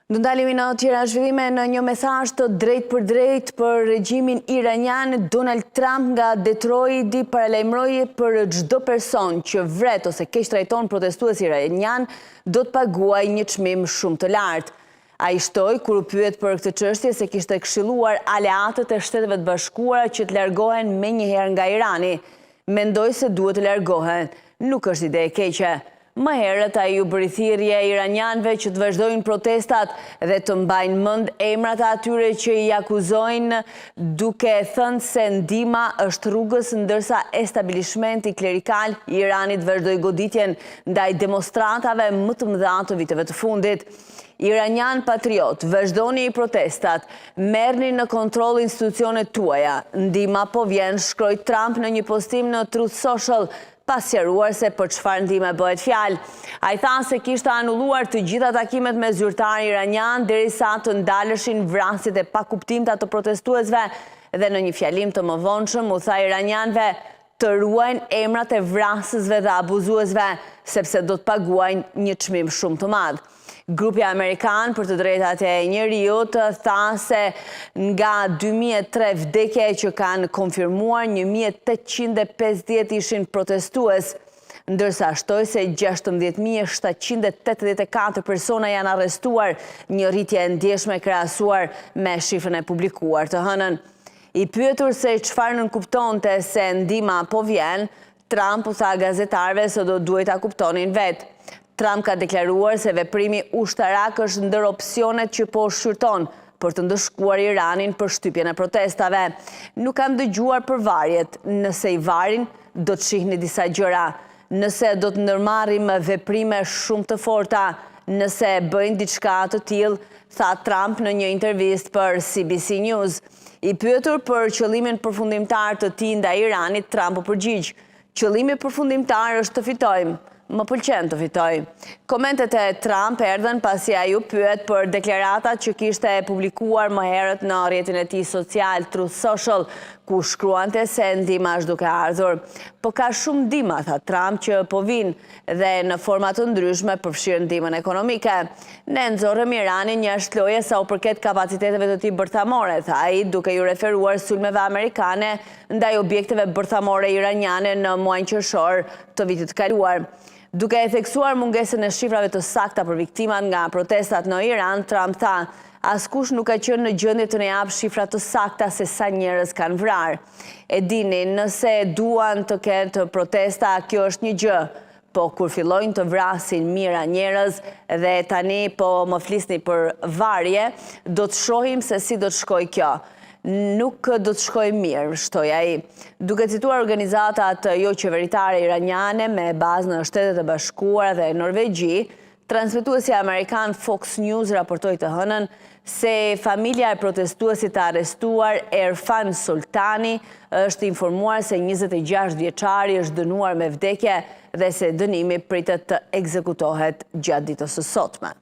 Do ndalemi në tjera zhvillime në një mesazh të drejtpërdrejtë për regjimin iranian, Donald Trump nga Detroiti paralajmëroi për çdo person që vret ose keqtrajton protestues iranian do të paguajë një çmim shumë të lartë. Ai shtoi kur u pyet për këtë çështje se kishte këshilluar aleatët e Shteteve të Bashkuara që të largohen menjëherë nga Irani. Mendoj se duhet të largohen. Nuk është ide e keqe. Më herët ai u bëri thirrje iranianëve që të vazhdojnë protestat dhe të mbajnë mend emrat e atyre që i akuzojnë duke thënë se ndihma është rrugës ndërsa establishmenti klerikal i Iranit vazhdoi goditjen ndaj demonstratave më të mëdha të viteve të fundit. Iranianë patriotë, vazhdoni protestat, merrni në kontroll institucionet tuaja, ndihma po vjen, shkroi Trump në një postim në Truth Social, pa sqaruar se për çfarë ndihme bëhet fjalë. Ai tha se kishte anulluar të gjitha takimet me zyrtarë iranianë derisa të ndaleshin vrasjet e pakuptimta të protestuesve dhe në një fjalim të mëvonshëm u tha iranianëve të ruajnë emrat e vrasësve dhe abuzuesve, sepse do të paguajnë një çmim shumë të madh. Grupi amerikan për të drejtat e njeriut tha se nga 2003 vdekje që kanë konfirmuar 1850 ishin protestues, ndërsa shtoi se 16.784 persona janë arrestuar, një rritje e ndjeshme krahasuar me shifrën e publikuar të hënën. I pyetur se çfarë nënkuptonte se ndihma po vjen, Trump u tha gazetarëve se do duhej ta kuptonin vetë. Trump ka deklaruar se veprimi ushtarak është ndër opsionet që po shqyrton për të ndëshkuar Iranin për shtypjen e protestave. Nuk kam dëgjuar për varjet, nëse i varin, do të shihni disa gjëra. Nëse do të ndërmarrim veprime shumë të forta, nëse bëjnë diçka të tillë, tha Trump në një intervistë për CBC News. I pyetur për qëllimin përfundimtar të tij ndaj Iranit, Trump u përgjigj, Qëllimi përfundimtar është të fitojmë. Më pëlqen të fitoj. Komentet e Trump erdhën pasi ai u pyet për deklaratat që kishte publikuar më herët në rrjetin e tij social Truth Social, ku shkruante se ndihma është duke ardhur. Po ka shumë ndihma, tha Trump, që po vijnë dhe në forma të ndryshme përfshirë ndihmën ekonomike. Ne nxorrëm Iranin jashtë loje sa u përket kapaciteteve të tij bërthamore, tha ai, duke iu referuar sulmeve amerikane ndaj objekteve bërthamore iraniane në muajin qershor të vitit të kaluar. Duke e theksuar mungesën e shifrave të sakta për viktimat nga protestat në Iran, Trump tha, Askush nuk ka qenë në gjendje të na japë shifra të sakta se sa njerëz kanë vrarë. E dini, nëse duan të ketë protesta, kjo është një gjë, po kur fillojnë të vrasin mijëra njerëz dhe tani po më flisni për varje, do të shohim se si do të shkojë kjo. Nuk do të shkojë mirë, shtoi ai. Duke cituar organizatat joqeveritare iraniane me bazë në Shtetet e Bashkuara dhe Norvegji, Transmetuesi amerikan Fox News raportoi të hënën se familja e protestuesit të arrestuar Erfan Soltani është informuar se 26 vjeçari është dënuar me vdekje dhe se dënimi pritet të ekzekutohet gjatë ditës së sotme.